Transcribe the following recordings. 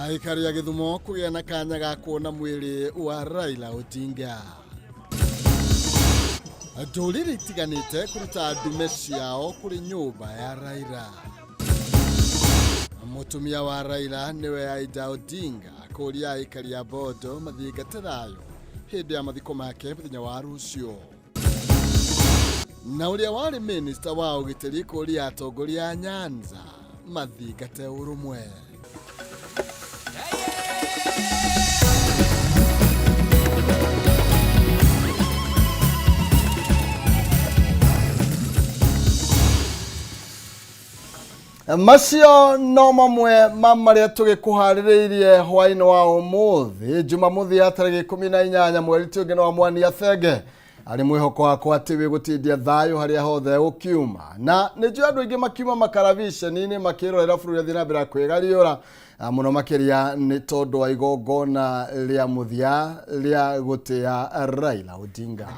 Aikari a Gĩthumo kũgĩa na kanya ga kuona mwĩrĩ wa Raila Odinga. Ndũrĩrĩ itiganĩte kũruta ndume ciao kũrĩ nyũmba ya Raila. Mũtumia wa Raila nĩwe Aida Odinga kũria aikari a Bondo mathingate thayũ hĩndĩ ya mathiko make mũthenya wa rũciũ. Na ũrĩa warĩ minista wa ũgitĩri kũria atongoria a Nyanza mathingate ũrũmwe. Macio no mamwe ma marĩa tũgĩkũharĩrĩirie hwaĩ-inĩ wa ũmũthĩ, Jumamothi ya tarĩki 18 mweri tũngĩ wa Mwania Thenge. Arĩ mwĩhoko wakwa atĩ wĩgũtindia thayũ harĩa hothe ũkiuma. Na nĩ njũĩ andũ aingĩ makiuma makaraviceni-inĩ makĩrorera bũrũri athiĩ na mbere kwĩgariũra mũno makĩria nĩ tondũ wa igongona rĩa mũthia rĩa gũtĩa Raila Odinga.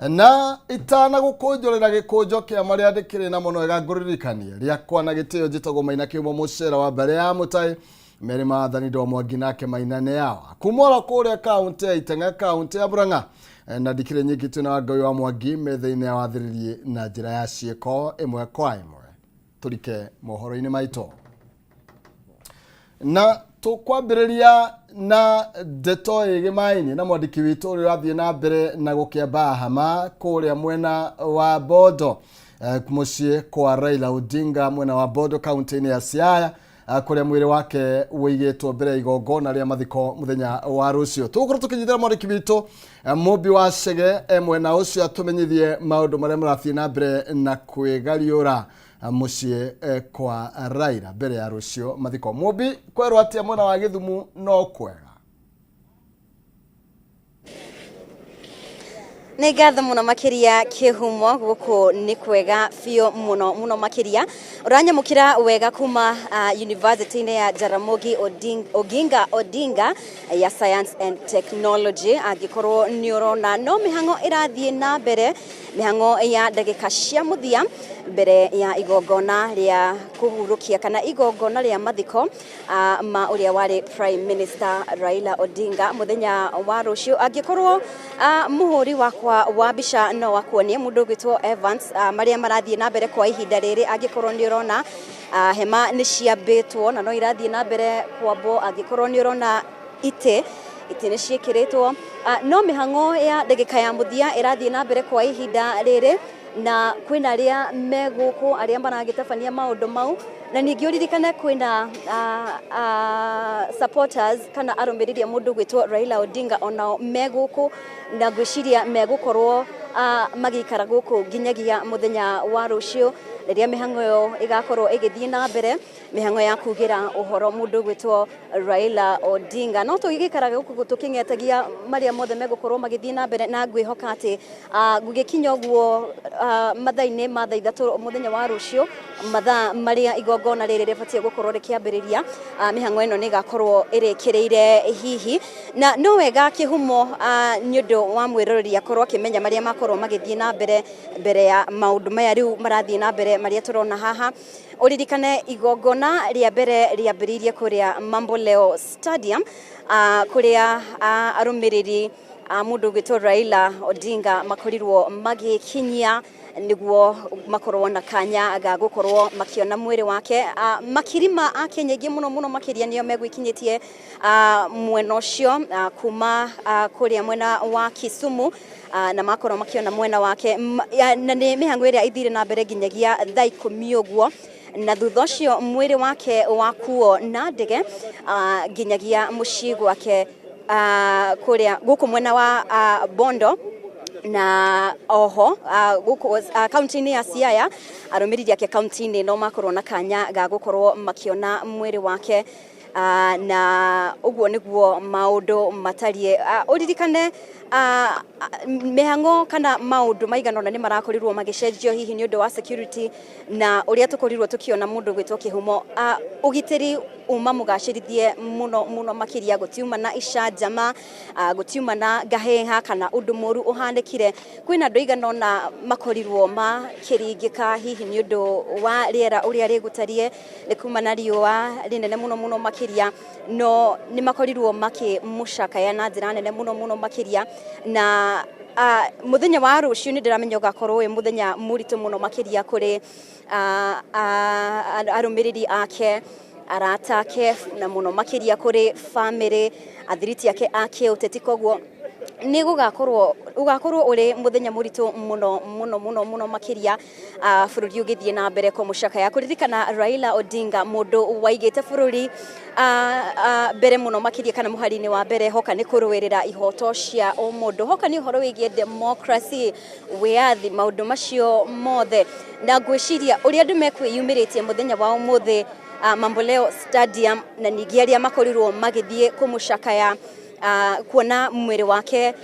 Na itana gũkũnjũrĩra gĩkũnjo kĩa marĩa ndĩkĩrĩ namo no wega ngũririkanie rĩakwa na gĩtĩo njĩtagwo Maina Kĩhumo mũcera wa mbere ya mũtai merĩ maathani ndo Mwangi nake Maina nĩ yawa kuma oro kũrĩa kaũntĩ ya Iteng'a, kaũntĩ ya Murang'a, na ndikĩrĩ nyingĩ twĩna wa Ngai wa Mwangi metha-inĩ ya wathĩrĩrie na njĩra ya ciĩko ĩmwe kwa ĩmwe. Tũrike mohoro-inĩ maitũ na tũkwambĩrĩria na ndeto ĩgĩ maĩ-inĩ na mwandĩki witũ ũrĩa ũrathiĩ na mbere na gũkĩamba hama kũrĩa mwena wa Bondo, mũciĩ kwa Raila Odinga mwena wa Bondo kaunti-inĩ ya Siaya, kũrĩa mwĩrĩ wake ũigĩtwo mbere ya igongona rĩa mathiko mũthenya wa rũciũ. Tũgũkorwo tũkĩnyitĩra mwandĩki witũ, Mũmbi wa Chege, e mwena ũcio atũmenyithie maũndũ marĩa marathiĩ na mbere na kwĩgariũra mũciĩ kwa Raila mbere ya rũciũ mathiko. Mũmbi, kwerwo atĩa mwena wa Gĩthumu? No kwega. Nĩ ngatho mũno makĩria Kĩhumo, gũkũ nĩ kwega biũ mũno mũno makĩria. Ũranyamũkĩra wega kuma university-inĩ ya Jaramogi Oginga Odinga ya Science and Technology. Angĩkorwo nĩ ũrona no mĩhang'o ĩrathiĩ na mbere, mĩhang'o ya ndagĩka cia mũthia mbere ya igongona rĩa kũhurũkia kana igongona rĩa mathiko ma ũrĩa warĩ Prime Minister Raila Odinga mũthenya wa rũciũ. Angĩkorwo mũhũri wakwa wa mbica no akuonie mũndũ ũgwĩtwo Evans marĩa marathiĩ na mbere kwa ihinda rĩrĩ, angĩkorwo nĩ ũrona hema nĩ ciambĩtwo na no irathiĩ na mbere kwambwo, angĩkorwo nĩ ũrona itĩ nĩ ciĩkĩrĩtwo, no mĩhang'o ya ndagĩka ya mũthia ĩrathiĩ na mbere kwa ihinda rĩrĩ, na kwĩna arĩa me gũkũ arĩa maragĩtabania maũndũ mau, na ningĩ ũririkane kwĩna supporters kana arũmĩrĩri a mũndũ ũgwĩtwo Raila Odinga onao me gũkũ, na ngwĩciria megũkorwo magĩikara gũkũ nginyagia mũthenya wa rũciũ rĩrĩa mĩhang'o ĩyo ĩgakorwo ĩgĩthiĩ na mbere, mĩhang'o ya kugĩra ũhoro mũndũ ũgwĩtwo Raila Odinga. No tũgĩgĩikara gũkũ tũkĩng'etagia marĩa mothe megũkorwo magĩthiĩ na mbere, na ngwĩhoka atĩ gũgĩkinya ũguo mathaa-inĩ ma thaa 3 mũthenya wa rũciũ, mathaa marĩa igongona rĩrĩ rĩbatiĩ gũkorwo rĩkĩambĩrĩria, mĩhang'o ĩno nĩ ĩgakorwo ĩrĩkĩrĩire hihi. Na no wega Kĩhumo, nĩ ũndũ wa mwĩroreri akorwo akĩmenya marĩa makorwo magĩthiĩ na mbere mbere ya maũndũ maya rĩu marathiĩ na mbere marĩa tũrona haha. Ũririkane igongona rĩa mbere rĩambĩrĩirie kũrĩa Mamboleo Stadium, kũrĩa arũmĩrĩri a mũndũ ũgwĩtwo Raila Odinga makorirwo magĩkinyia nĩguo makorwo na kanya ga gũkorwo makĩona mwĩrĩ wake. Makiri ma Akenya aingĩ mũno mũno makĩria nĩo megwĩkinyĩtie mwena ũcio kuma kũrĩa mwena wa Kisumu, na makorwo makĩona mwena wake, na nĩ mĩhang'o ĩrĩa ĩthire na mbere nginyagia thaa 10 ũguo, na thutha ũcio mwĩrĩ wake wakuo na ndege nginyagia mũciĩ gwake kũrĩa gũkũ mwena wa Bondo, na oho gũkũ kaunti-inĩ ya Siaya arũmĩrĩri ake kaunti-inĩ no makorwo na kanya ga gũkorwo makĩona mwĩrĩ wake, na ũguo nĩguo maũndũ matariĩ. Ũririkane Mĩhang'o kana maũndũ maigana ũna nĩ marakorirwo magĩcenjio hihi nĩ ũndũ wa security na ũrĩa tũkorirwo tũkĩona mũndũ gwĩtwo Kĩhumo. Ũgitĩri uma mũgacĩrithie mũno mũno makĩria, gũtiuma na icanjama, gũtiuma na ngahĩha kana ũndũ mũru ũhanĩkire. Kwĩna andũ aigana ũna makorirwo makĩringĩka hihi nĩ ũndũ wa rĩera ũrĩa rĩgũtariĩ, nĩ kuma na riũa rĩnene mũno mũno makĩria, no nĩ makorirwo makĩmũcakaya na njĩra nene mũno mũno makĩria. Na mũthenya wa rũciũ nĩ ndĩramenya ũgakorwo wĩ mũthenya mũritũ mũno makĩria kũrĩ arũmĩrĩri ake, arata ake, na mũno makĩria kũrĩ bamĩrĩ, athiriti ake a kĩũteti. Koguo nĩ gũgakorwo ũgakorwo ũrĩ mũthenya mũritũ mũno mũno mũno mũno makĩria, bũrũri ũgĩthiĩ na mbere kũmũcakaya, kũririkana Raila Odinga, mũndũ waigĩte bũrũri mbere mũno makĩria kana mũhari-inĩ wa mbere hoka nĩ kũrũĩrĩra ihoto cia ũmũndũ, hoka nĩ ũhoro wĩgiĩ democracy, wĩyathi, maũndũ macio mothe. Na ngwĩciria ũrĩa andũ mekwĩyumĩrĩtie mũthenya wa ũmũthĩ Mamboleo Stadium, na ningĩ arĩa makorirwo magĩthiĩ kũmũcakaya, kuona mwĩrĩ wake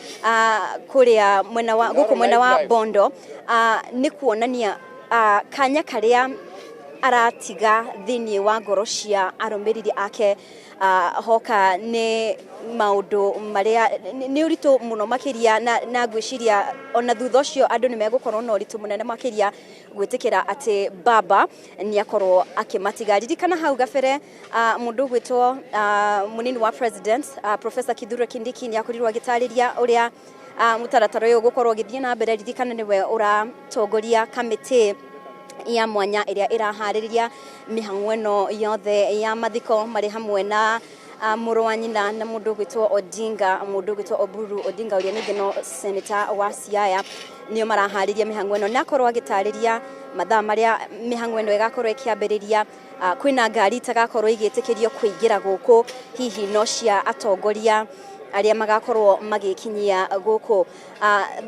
kũrĩa mwena wa gũkũ mwena wa Bondo, nĩ kuonania kanya karĩa aratiga thĩinĩ wa ngoro cia arũmĩrĩri ake. Hoka nĩ maũndũ marĩa nĩ ũritũ mũno makĩria, na ngwĩciria ona thutha ũcio andũ nĩ megũkorwo na ũritũ mũnene makĩria gwĩtĩkĩra atĩ baba nĩ akorwo akĩmatiga. Ririkana hau gabere, mũndũ ũgwĩtwo mũnini wa president, Professor Kithure Kindiki, nĩ akorirwo agĩtarĩria ũrĩa mũtaratara ũyũ ũgũkorwo ũgĩthiĩ na mbere. Ririkana nĩwe ũratongoria kamĩtĩ ya mwanya ĩrĩa ĩraharĩrĩria mĩhang'o ĩno yothe ya mathiko, marĩ hamwe na mũrũ wa nyina na mũndũ ũgwĩtwo Odinga, mũndũ ũgwĩtwo Oburu Odinga, ũrĩa ningĩ no senator wa Siaya, nĩo maraharĩria mĩhang'o ĩno. Na akorwo agĩtarĩria mathaa marĩa mĩhang'o ĩno ĩgakorwo ĩkĩambĩrĩria. Kwĩna ngari itagakorwo igĩtĩkĩrio kũingĩra gũkũ, hihi no cia atongoria arĩa magakorwo magĩkinyia gũkũ.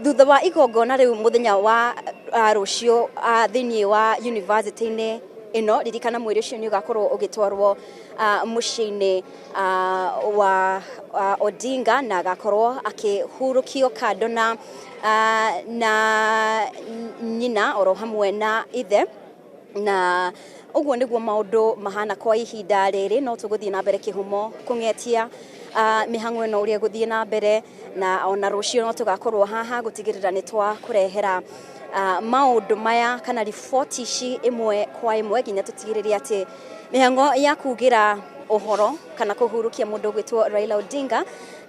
Thutha wa igongona rĩu mũthenya wa rũciũ thĩinĩ wa university-inĩ ĩno, ririkana mwĩrĩ ũcio nĩ ũgakorwo ũgĩtwarwo mũciĩ-inĩ wa Odinga, na agakorwo akĩhurũkio kando na nyina oro hamwe na ithe. Na ũguo nĩguo maũndũ mahana kwa ihinda rĩrĩ. No tũgũthiĩ na mbere, Kĩhumo, kũng'etia mĩhang'o ĩno ũrĩa ĩgũthiĩ na mbere, na ona rũciũ no tũgakorwo haha gũtigĩrĩra nĩ twakũrehera maũndũ maya kana riboti ici ĩmwe kwa ĩmwe, nginya tũtigĩrĩre atĩ mĩhang'o ya kugĩra ũhoro kana kũhurũkia mũndũ ũgwĩtwo Raila Odinga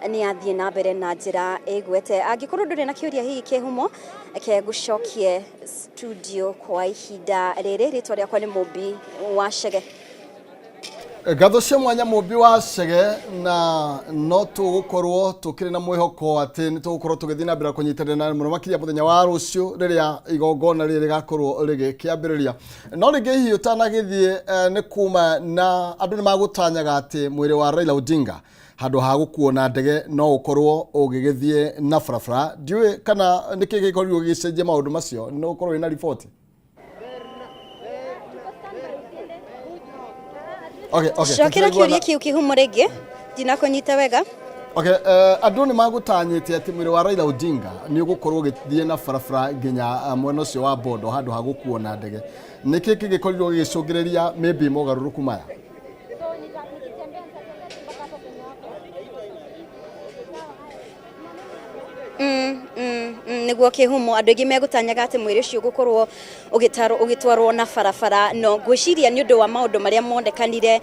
nĩ yathiĩ na mbere na njĩra ĩgwete. Angĩkorwo ndũrĩ na kĩũria hihi, Kĩhumo, reke ngũcokie studio kwa ihinda rĩrĩ. Rĩtwa rĩakwa nĩ Mũmbi wa Chege. Ngatho cia mwanya, Mũmbi wa Chege, na no tũgũkorwo tũkĩrĩ na mwĩhoko atĩ nĩ tũgũkorwo tũgĩthiĩ na mbere kũnyitanĩra na mũno makĩria mũthenya wa rũciũ rĩrĩa igongona rĩrĩ rĩgakorwo rĩgĩkĩambĩrĩria. No rĩngĩ hihi ũtanagĩthiĩ, nĩ kuma na andũ nĩ magũtanyaga atĩ mwĩrĩ wa Raila Odinga, handũ ha gũkuo na ndege, no ũkorwo ũgĩgĩthiĩ na barabara. Ndiũĩ kana nĩkĩ gĩkorirwo gĩgĩcenjia maũndũ macio, no ũkorwo wĩna riboti. Okay. Cokera kĩũria kĩu, Kĩhumo, rĩngĩ, ndinakũnyita wega. Okay, andũ nĩ magũtanyĩte atĩ mwĩrĩ wa Raila Odinga nĩ ũgũkorwo ũgĩthiĩ na barabara nginya mwena ũcio wa Bondo handũ ha gũkuo na ndege. Nĩkĩ kĩgĩkorirwo gĩgĩcũngĩrĩria maybe mogarũrũku maya? So nikitembea nitatembea tu mpaka hapo penye wako. Sawa, haya. Nĩguo, Kĩhumo, andũ aingĩ megũtanyaga atĩ mwĩrĩ ũcio ũgũkorwo ũgĩtwarwo na barabara, no ngwĩciria nĩ ũndũ wa maũndũ marĩa monekanire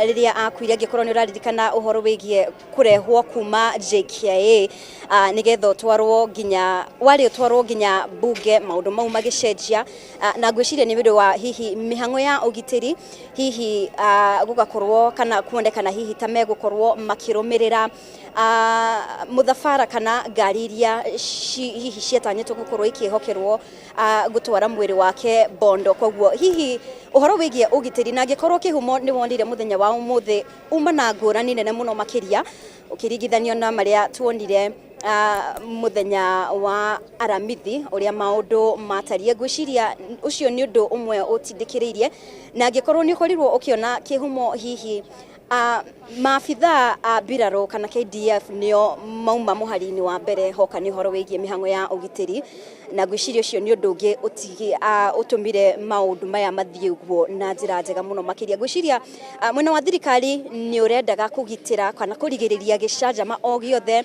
rĩrĩa akuire, angĩkorwo nĩ ũraririkana ũhoro wĩgiĩ kũrehwo kuma JKIA nĩgetha ũtwarwo nginya warĩ ũtwarwo nginya bunge, maũndũ mau magĩcenjia. Na ngwĩciria nĩ ũndũ wa hihi mĩhang'o ya ũgitĩri, hihi gũgakorwo kana kuonekana hihi ta megũkorwo makĩrũmĩrĩra mũthabara kana ngari iria hihi ciatanyĩtwo gũkorwo ikĩhokerwo gũtwara mwĩrĩ wake Bondo. Koguo hihi ũhoro wĩgiĩ ũgitĩri. Na angĩkorwo, Kĩhumo, nĩ wonire mũthenya wa ũmũthĩ uma na ngũrani nene mũno makĩria ũkĩringithanio na marĩa tuonire mũthenya wa Aramithi ũrĩa maũndũ matariĩ, ngwĩciria ũcio nĩ ũndũ ũmwe ũtindĩkĩrĩirie. Na angĩkorwo nĩ ũkorirwo ũkĩona, Kĩhumo, hihi Maabitha a mbirarũ kana KDF nĩo mauma mũhari-inĩ wa mbere hoka nĩ ũhoro wĩgiĩ mĩhang'o ya ũgitĩri, na ngwĩciria ũcio nĩ ũndũ ũngĩ ũtũmire maũndũ maya mathiĩ ũguo na njĩra njega mũno makĩria. Ngwĩciria mwena wa thirikari nĩ ũrendaga kũgitĩra kana kũrigĩrĩria gĩcanjama o gĩothe,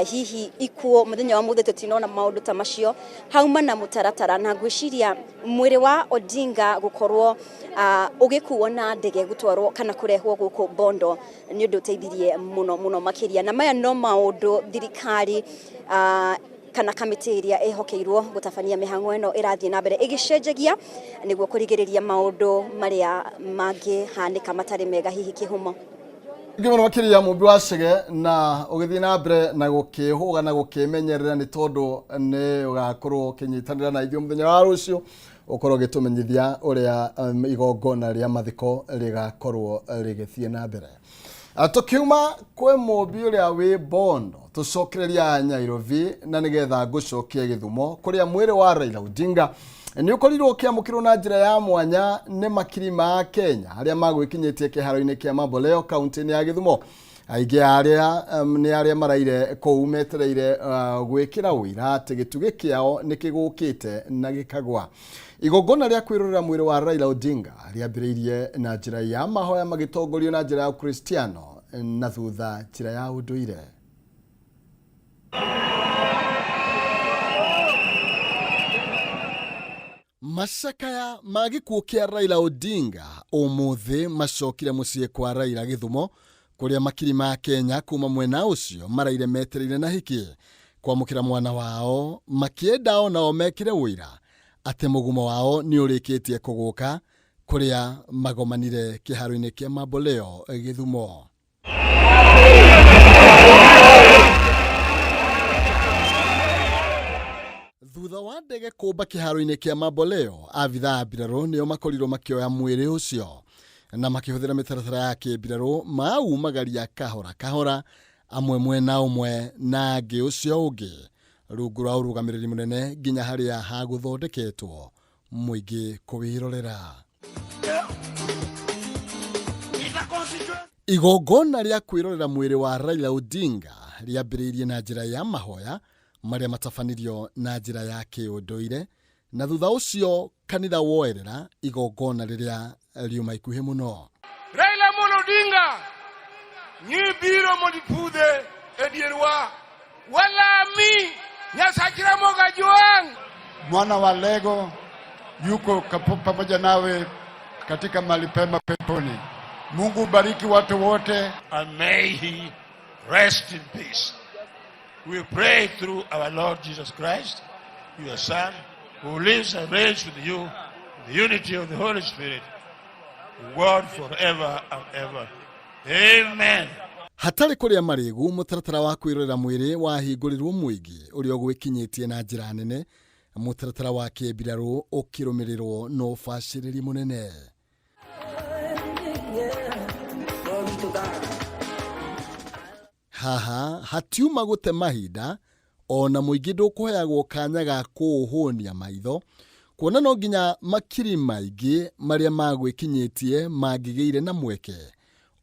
hihi ikuũ mũthenya wa mũthĩ tũtinona maũndũ ta macio, hauma na mũtaratara, na ngwĩciria mwĩrĩ wa Odinga gũkorwo ũgĩkuo na ndege gũtwarwo kana kũrehwo gũkũ Bondo nĩ ũndũ ũteithirie mũno mũno makĩria. Na maya no maũndũ thirikari kana kamĩtĩ ĩrĩa ĩhokeirwo gũtabania mĩhang'o ĩno ĩrathiĩ na mbere ĩgĩcenjagia nĩguo kũrigĩrĩria maũndũ marĩa mangĩhanĩka matarĩ mega hihi kĩhumo. Ngĩ mũno makĩria mũmbi wa Chege, na ũgĩthiĩ na mbere na gũkĩhũga na gũkĩmenyerera, nĩ tondũ nĩ ũgakorwo ũkĩnyitanĩra na ithuĩ mũthenya wa rũciũ, ũkorwo ũgĩtũmenyithia ũrĩa igongona rĩa mathiko rĩgakorwo rĩgĩthiĩ na mbere. Tũkiuma kwĩ mũmbi ũrĩa wĩ Bondo, tũcokereria Nyairobi na nĩgetha ngũcokie Gĩthumo, kũrĩa mwĩrĩ wa Raila Odinga nĩ ũkorirwo ũkĩamũkĩrwo na njĩra ya mwanya nĩ makiri ma Kenya arĩa magwĩkinyĩtie kĩharo-inĩ kĩa Mamboleo kaunti-inĩ ya Gĩthumo. Aingĩ a arĩa nĩ arĩa maraire kũu metereire gwĩkĩra ũira atĩ gĩtugĩ kĩao nĩ kĩgũkĩte na gĩkagwa. Igongona rĩa kwĩrorera mwĩrĩ wa Raila Odinga rĩambĩrĩirie na njĩra ya mahoya magĩtongorio na njĩra ya Ũkristiano na thutha njĩra ya ũndũire. Macakaya ma gĩkuũ kĩa Raila Odinga ũmũthĩ macokire mũciĩ kwa Raila Gĩthumo, kũrĩa makiri ma Kenya kuma mwena ũcio maraire metereire na hiki kwamũkĩra mwana wao, makĩenda onao mekĩre ũira atĩ mũgumo wao nĩ ũrĩkĩtie kũgũka, kũrĩa magomanire kĩharo-inĩ kĩa Mamboleo Gĩthumo. Thutha wa ndege kũmba kĩharo-inĩ kĩa Mamboleo, abithaa a mbirarũ nĩo makorirwo makĩoya mwĩrĩ ũcio na makĩhũthĩra mĩtaratara ya kĩmbirarũ maumagaria kahora kahora, amwe mwena ũmwe na angĩ ũcio ũngĩ, rungu rwa ũrũgamĩrĩri mũnene nginya harĩa hagũthondeketwo mũingĩ kũwĩrorera. Igongona rĩa kwĩrorera mwĩrĩ wa Raila Odinga rĩambĩrĩirie na njĩra ya mahoya marĩa matabanirio na njĩra ya kĩũndũire, na thutha ũcio kanitha woerera igongona rĩrĩa riuma ikuhĩ mũno. Raila Amolo Odinga ng'ibiro mondo ipudhe e dierwa, walami Nyasach Ramogi Ajwang'. Mwana wa Lego yuko pamoja nawe katika mahali pema peponi. Mungu bariki watu wote. And may he rest in peace. We pray through our Lord Jesus Christ, your Son, who lives and reigns with you in the unity of the Holy Spirit, God forever and ever. Amen. Hatarĩ kũrĩa marĩgu, mũtaratara wa kwĩrorera mwĩrĩ wahingũrirwo mũingĩ ũrĩa ũgwĩkinyĩtie na njĩra nene, mũtaratara wa kĩmbirarũ ũkĩrũmĩrĩrwo na ũbacĩrĩri mũnene. Haha hatiuma gũte mahinda, ona mũingĩ ndũkũheagwo kanya ga kũũhũnia maitho, kuona no nginya makiri maingĩ marĩa magwĩkinyĩtie mangĩgĩire na mweke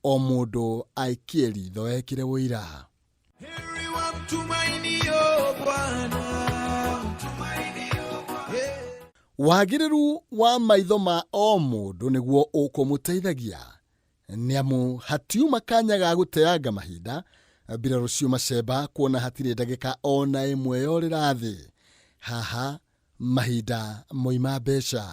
o mũndũ aikie ritho ekĩre ũira. Wagĩrĩru wa maitho ma o mũndũ nĩguo ũkũmũteithagia, nĩamu hatiuma kanya ga gũteanga mahinda, mbirarũ ciuma cemba kuona hatirĩ ndagĩka ona ĩmwe yorĩra thĩ. Haha mahinda moima mbeca.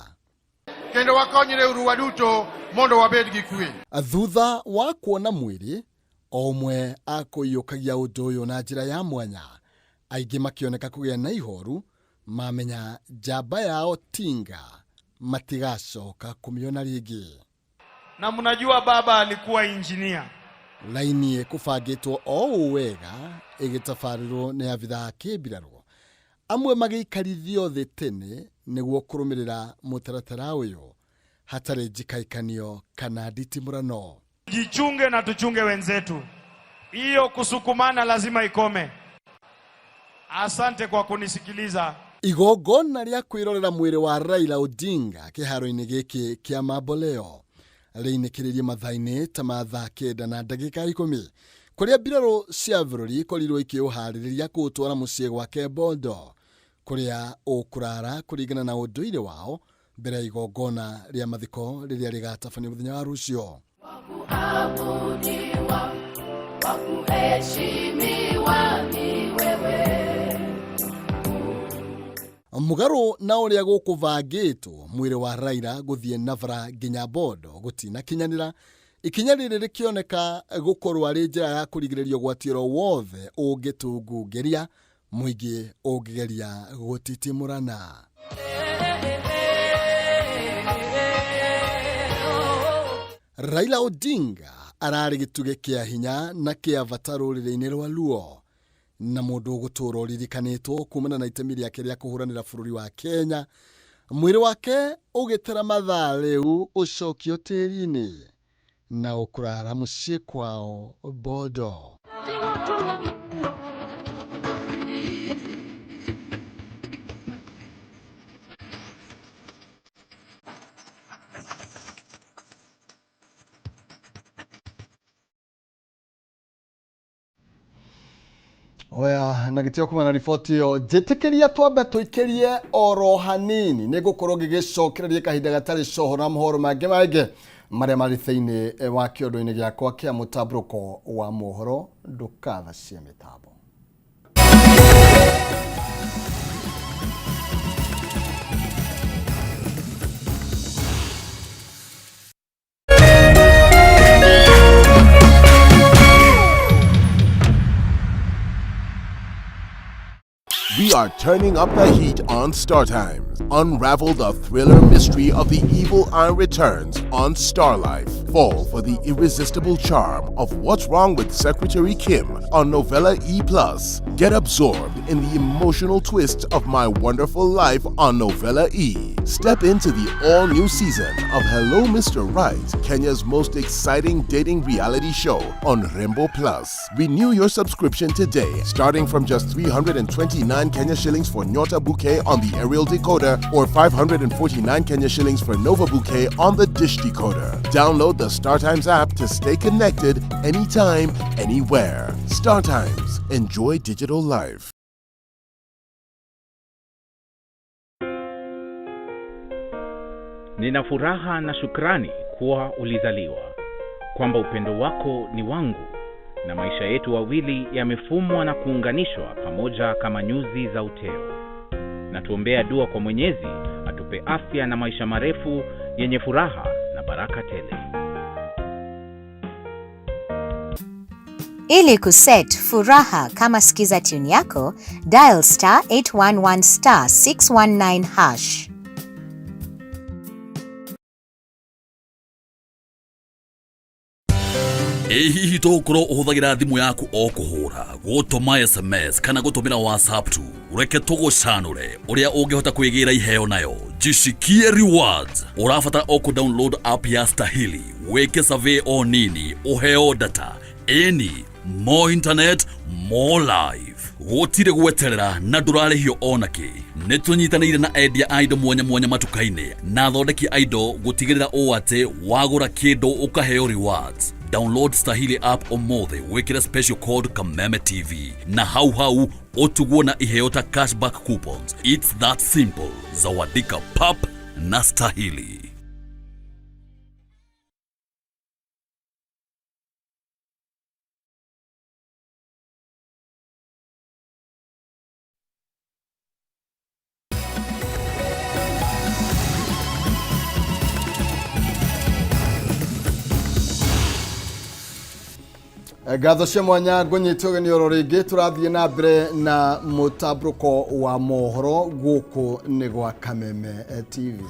Kendo wakonyre uru waduto mondo wabed gi kwe. Thutha wa kuona mwĩrĩ, o ũmwe akũiyũkagia ũndũ ũyũ na njĩra ya mwanya, aingĩ makĩoneka kũgĩa na ihoru mamenya njamba yao Tinga matigacoka kũmĩona rĩngĩ. Na mnajua baba alikuwa engineer. Laini ĩkũbangĩtwo o ũũ wega ĩgĩtabarĩrwo nĩ abithaa a kĩmbirarũ, amwe magĩikarithio thĩ tene nĩguo kũrũmĩrĩra mũtaratara ũyũ hatarĩ njikaikanio kana nditimũrano. Jichunge na tuchunge wenzetu. Hiyo kusukumana lazima ikome. Asante kwa kunisikiliza. Igongona rĩa kwĩrorera mwĩrĩ wa Raila Odinga kĩharo-inĩ gĩkĩ kĩa Mamboleo Rĩinĩkĩrĩrie mathaa-inĩ ta ma thaa 9 na ndagĩka 10 kũrĩa mbirarũ cia bũrũri ikorirwo ikĩũharĩrĩria kũũtwara mũciĩ gwake Bondo kũrĩa ũkũrara kũringana na ũndũire wao mbere ya igongona rĩa mathiko rĩrĩa rĩgatabanio mũthenya wa rũciũ. Wakuabudiwa, wakuheshimiwa ni wewe. Mũgarũ na ũrĩa gũkũbangĩtwo mwĩrĩ wa Raila gũthiĩ na bara nginya Bondo gũtinakinyanĩra, ikinya rĩrĩ rĩkĩoneka gũkorwo arĩ njĩra ya kũrigĩrĩria ũgwati oro wothe ũngĩtungungĩria mũingĩ ũngĩgeria gũtitimũrana. Raila Odinga ararĩ gĩtugĩ kĩa hinya na kĩa bata rũrĩrĩ-inĩ rwa Luo na mũndũ ũgũtũũra ũririkanĩtwo kumana na itemi rĩake rĩa kũhũranĩra bũrũri wa Kenya. Mwĩrĩ wake ũgĩtara mathaa rĩu ũcokio tĩri-inĩ na ũkũrara mũciĩ kwao Bondo. Oya na gĩtĩo kuma na riboti ĩyo njĩtĩkĩria twambe tũikĩrie oro hanini nĩ ngũkorwo ngĩgĩcokereria kahinda gatarĩ coho na mohoro mangĩ maingĩ marĩa marĩ thĩinĩ wa kĩondo-inĩ gĩakwa kĩa mũtambũrũko wa mohoro. Ndũkathacie mĩtambo. We are turning up the heat on StarTimes. Unravel the thriller mystery of the Evil Eye Returns on Star Life. Fall for the irresistible charm of What's Wrong with Secretary Kim on Novella E+. Get absorbed in the emotional twists of My Wonderful Life on Novella E. Step into the all-new season of Hello Mr. Right, Kenya's most exciting dating reality show on Rembo Plus. Renew your subscription today, starting from just 329 Kenya shillings for Nyota Bouquet on the aerial decoder or 549 Kenya shillings for Nova Bouquet on the dish decoder. Download the StarTimes app to stay connected anytime, anywhere. StarTimes. Enjoy digital life. Nina furaha na shukrani kuwa ulizaliwa, kwamba upendo wako ni wangu na maisha yetu wawili yamefumwa na kuunganishwa pamoja kama nyuzi za uteo. Na tuombea dua kwa Mwenyezi atupe afya na maisha marefu yenye furaha na baraka tele. Ili kuset furaha kama skiza tune yako, dial star 811 star 619 hash. Ĩ hihi tũgũkorwo ũhũthagĩra thimũ yaku o kũhũra, gũtũma SMS kana gũtũmĩra WhatsApp tu? Reke tũgũcanũre ũrĩa ũngĩhota kwĩgĩra iheo nayo. Jishikie rewards. Ũrabatara o kũ-download app ya Stahili, wĩke survey o nini, ũheo data. Ĩni, more internet, more life. Gũtirĩ gweterera na ndũrarĩhio ona kĩ. Nĩ tũnyitanĩire na endia a indo mwanya mwanya matuka-inĩ na athondeki a indo gũtigĩrĩra ũũ atĩ wagũra kĩndũ ũkaheo rewards. Download Stahili app ũmũthĩ, wĩkĩre special code Kameme TV na hau hau ũtugwo na iheo ta cashback coupons. It's that simple. Zawadika pap na Stahili. Ngatho cia mwanya ngũnyite ũgeni oro rĩngĩ tũrathiĩ na mbere na mũtambũrũko wa mohoro gũkũ nĩ gwa Kameme TV.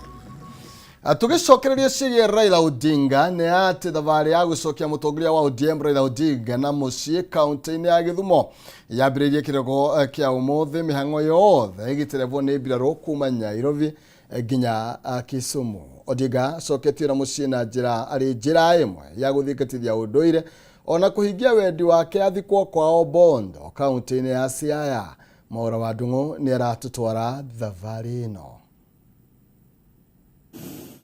Tũgĩcokereria ciĩgiĩ Raila Odinga nĩ atĩ thabarĩ ya gũcokia mũtongoria wa ODM Raila Odinga na mũciĩ kaunti-inĩ ya Gĩthumo yambĩrĩirie kĩroko kĩa ũmũthĩ, mĩhang'o yothe ĩgĩterebwo nĩ mbirarũ kuma Nairobi nginya Kisumu. Odinga acoketio na mũciĩ na njĩra arĩ njĩra ĩmwe ya gũthingatithia ũndũire ona kũhingia wendi wake athikwo kwao Bondo kaunti-inĩ ya Siaya. Mwaura wa Ndung'u nĩ aratũtwara thabarĩ ĩno.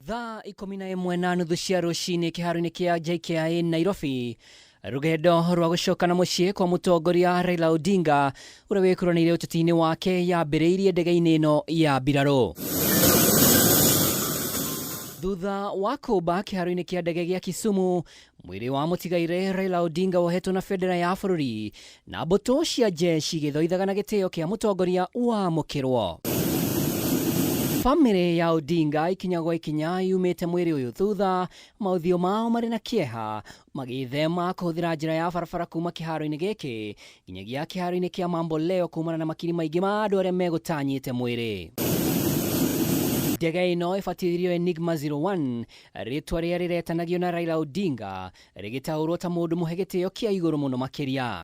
Thaa 11:30 cia rũcinĩ kĩharo-inĩ kĩa JKIA Nairobi, rũgendo rwa gũcoka na mũciĩ kwa mũtongoria Raila Odinga ũrĩa wĩkũranĩire ũteti-inĩ wake yambĩrĩirie ndege-inĩ ĩno ya mbirarũ. Thutha wa kũmba kĩharo-inĩ kĩa ndege gĩa Kisumu, mwĩrĩ wa mũtigaire Raila Odinga wohetwo na bendera ya bũrũri na mbũtũ cia jeshi igĩthoithaga na gĩtĩo kĩa mũtongoria wamũkĩrwo. Famĩlĩ ya Odinga ikinya gwa ikinya yumĩte mwĩrĩ ũyũ thutha, maũthiũ mao marĩ na kĩeha, magĩthema kũhũthĩra njĩra ya barabara kuma kĩharo-inĩ gĩkĩ nginyagia kĩharo-inĩ kĩa Mamboleo kumana na makiri maingĩ ma andũ arĩa megũtanyĩte mwĩrĩ. Ndege ĩno ĩbatithirio Enigma 01, rĩtwa rĩrĩa rĩretanagio na Raila Odinga rĩgĩtaũrwo ta mũndũ mũhe gĩtĩo kĩa igũrũ mũno makĩria.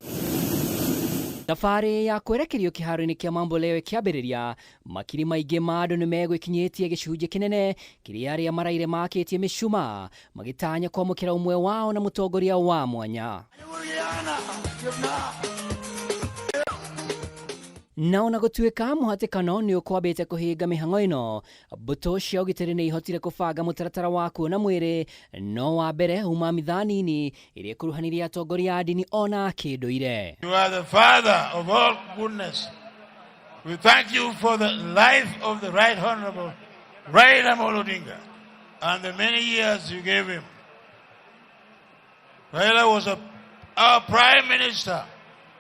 Thabarĩ ya kwerekerio kĩharo-inĩ kĩa Mamboleo ĩkĩambĩrĩria, makiri maingĩ ma andũ nĩmegwĩkinyĩtie gĩcunjĩ kĩnene kĩrĩa arĩa maraire makĩtie mĩcumaa magĩtanya kwamũkĩra ũmwe wao na mũtongoria wa mwanya. Na ona gũtuĩka mũhatĩkano nĩ ũkwambĩte kũhinga mĩhang'o ĩno, mbũtũ cia ũgitĩri nĩ ihotire kũbanga mũtaratara wa kuona mwĩrĩ no wa mbere uma mithaa nini ĩrĩa ĩkuruhanirie atongoria a ndini ona kĩndũire. You are the father of all goodness. We thank you for the life of the Right Honorable Raila Amolo Odinga and the many years you gave him. Raila was our Prime Minister,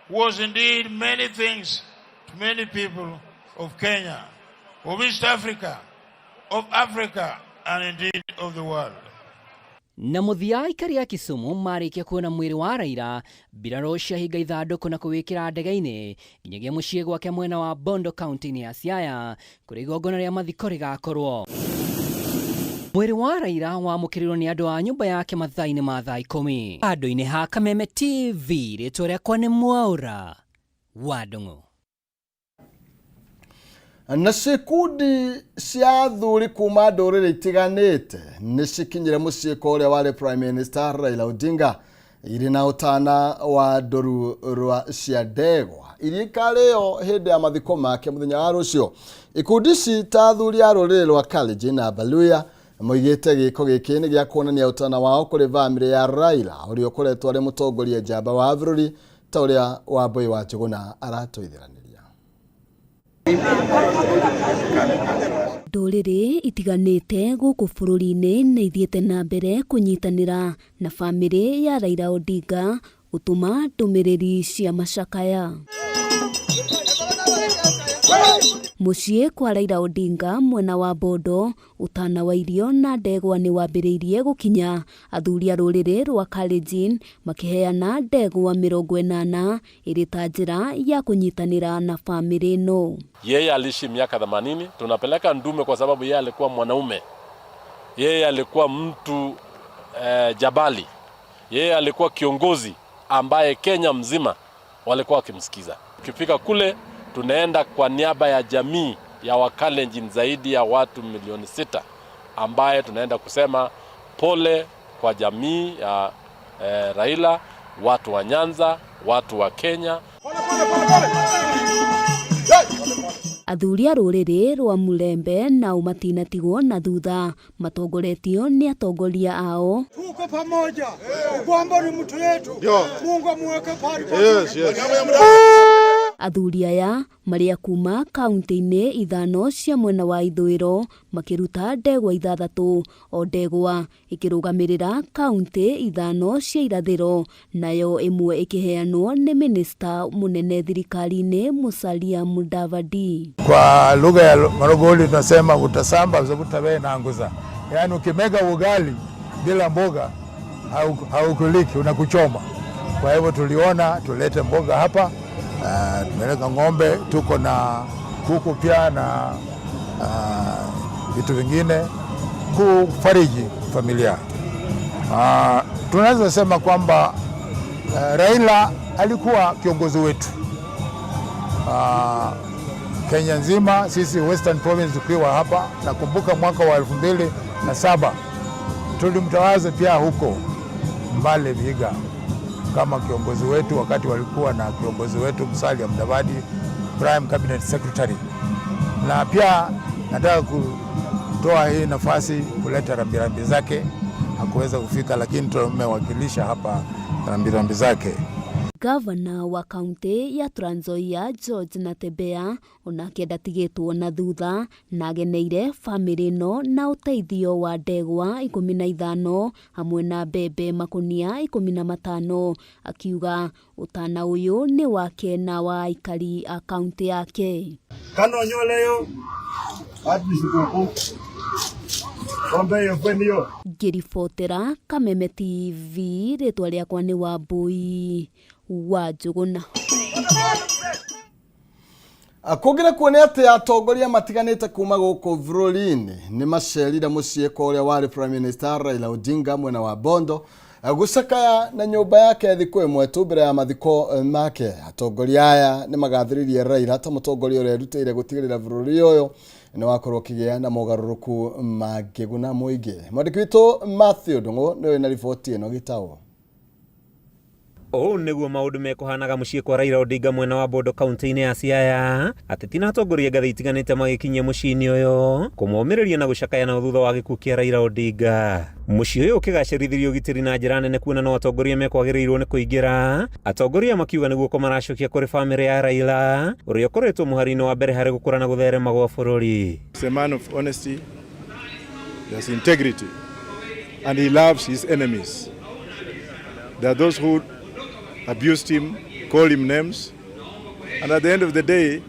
was indeed many things to many people of Kenya, of East Africa, of Africa, and indeed of the world. Na mũthia aikari a Kisumu marĩkia kuona mwĩrĩ wa Raila, mbirarũ ciahinga ithandũkũ na kũwĩkĩra ndege-inĩ nginyagia mũciĩ gwake mwena wa Bondo kaunti-inĩ ya Siaya kũrĩa igongona rĩa mathiko rĩgakorwo. Mwĩrĩ wa Raila wamũkĩrirwo nĩ andũ a nyũmba yake mathaa-inĩ ma thaa 10. Handũ-inĩ ha Kameme TV, rĩtwa rĩakwa nĩ Mwaũra wa Ndung'u. Na cikundi cia athuri kuma ndũrĩrĩ itiganĩte nĩ cikinyire mũciĩ kwa ũrĩa warĩ Prime Minister Raila Odinga irĩ na ũtana wa ndũru rwa cia ndegwa iria ikarĩo hĩndĩ ya mathiko make mũthenya wa rũciũ. Ikundi ici ta athuri a rũrĩrĩ rwa Kalenjin na Baluya moigĩte gĩko gĩkĩ nĩ gĩa kuonania ũtana wao kũrĩ bamĩrĩ ya Raila ũrĩa ũkoretwo arĩ mũtongoria njamba wa bũrũri ta ũrĩa Wambui wa Njũgũna aratũithiranĩria. Ndũrĩrĩ itiganĩte gũkũ bũrũri-inĩ nĩ ithiĩte na mbere kũnyitanĩra na bamĩrĩ ya Raila Odinga gũtũma ndũmĩrĩri cia macakaya. Mũciĩ kwa Raila Odinga mwena wa Bondo, ũtana wa irio na ndegwa nĩ wambĩrĩirie gũkinya. Athuri a rũrĩrĩ rwa Kalenjin makĩheana ndegwa 80 ĩrĩ ta njĩra ya kũnyitanĩra na bamĩrĩ ĩno. Yeye aliishi miaka 80, tunapeleka ndume kwa sababu yeye alikuwa mwanaume. Yeye alikuwa mtu jabali. Yeye alikuwa kiongozi ambaye Kenya mzima walikuwa wakimsikiza. Ukifika kule tunaenda kwa niaba ya jamii ya Wakalenjin zaidi ya watu milioni 6 ambaye tunaenda kusema pole kwa jamii ya Raila, watu wa Nyanza, watu wa Kenya. Athuri a rũrĩrĩ rwa Mulembe nao matinatigwo na thutha matongoretio nĩ atongoria ao. Tuko pamoja, Ugwambo ni mtu yetu, Mungu amuweke pahali. Yes. Athuri aya marĩa kuma kaunti-inĩ 5 cia mwena wa ithũĩro makĩruta ndegwa 6, o ndegwa ĩkĩrũgamĩrĩra kaunti 5 cia irathĩro, nayo ĩmwe ĩkĩheanwo nĩ minista mũnene thirikari-inĩ Musalia Mudavadi. Kwa lugha ya Marogoli tunasema utasamba utawe na nguza, yaani ukimega ugali bila mboga haukuliki, unakuchoma. Kwa hivyo tuliona tulete mboga hapa. Tumeleta ng'ombe, tuko na kuku pia na vitu vingine kufariji familia. Tunaweza sema kwamba Raila alikuwa kiongozi wetu Kenya nzima, sisi Western Province tukiwa hapa. Nakumbuka mwaka wa 2007 tulimtawaza pia huko Mbale Vihiga kama kiongozi wetu, wakati walikuwa na kiongozi wetu Musalia Mudavadi, Prime Cabinet Secretary. Na pia nataka Toa hii nafasi kuleta rambirambi zake, hakuweza kufika, lakini tumewakilisha hapa rambirambi zake. Gavana wa kaunti ya Trans Nzoia George Natembeya onake ndatigĩtwo na thutha na ageneire bamĩrĩ ĩno na ũteithio wa ndegwa 15 hamwe na mbembe makunia 15, akiuga ũtana ũyũ nĩ wake na wa aikari a kaunti yake. Kano nyoleyo Ngĩribotera Kameme TV, rĩtwa rĩakwa nĩ Wambui wa Njũgũna. Kũngĩ nakuo nĩ atĩ atongoria matiganĩte kuma gũkũ bũrũri-inĩ nĩ macerire mũciĩ kwa ũrĩa warĩ Prime Minister Raila Odinga mwena wa Bondo gũcakaya na nyũmba yake thikũ ĩmwe tu mbere ya mathiko make. Atongoria aya nĩ magathĩrĩirie Raila ta mũtongoria ũrĩa erutĩire gũtigĩrĩra bũrũri ũyũ nĩ wakorwo ũkĩgĩa na mogarũrũku mangĩguna mũingĩ. Mwandĩki witũ Matthew Ndung'u nĩwe na riboti ĩno gĩtaũ. Ũũ nĩguo maũndũ mekũhanaga mũciĩ kwa Raila Odinga mwena wa Bondo kaunti-inĩ ya Siaya. Ateti na atongoria ngathĩ itiganĩte magĩkinyia mũciĩ-inĩ ũyũ kũmomĩrĩria na gũcakaya nao thutha wa gĩkuũ kĩa Raila Odinga. Mũciĩ ũyũ ũkĩgacĩrithirio ũgitĩri na njĩra nene kuona no atongoria mekwagĩrĩirwo nĩ kũingĩra. Atongoria makiuga nĩ guoko maracokia kũrĩ bamĩrĩ ya Raila ũrĩa ũkoretwo mũhari-inĩ wa mbere harĩ gũkũra na gũtherema gwa bũrũri. He's a man of honesty, he has integrity, and he loves his enemies. There are those who abused him, called him names, and at the end of the day,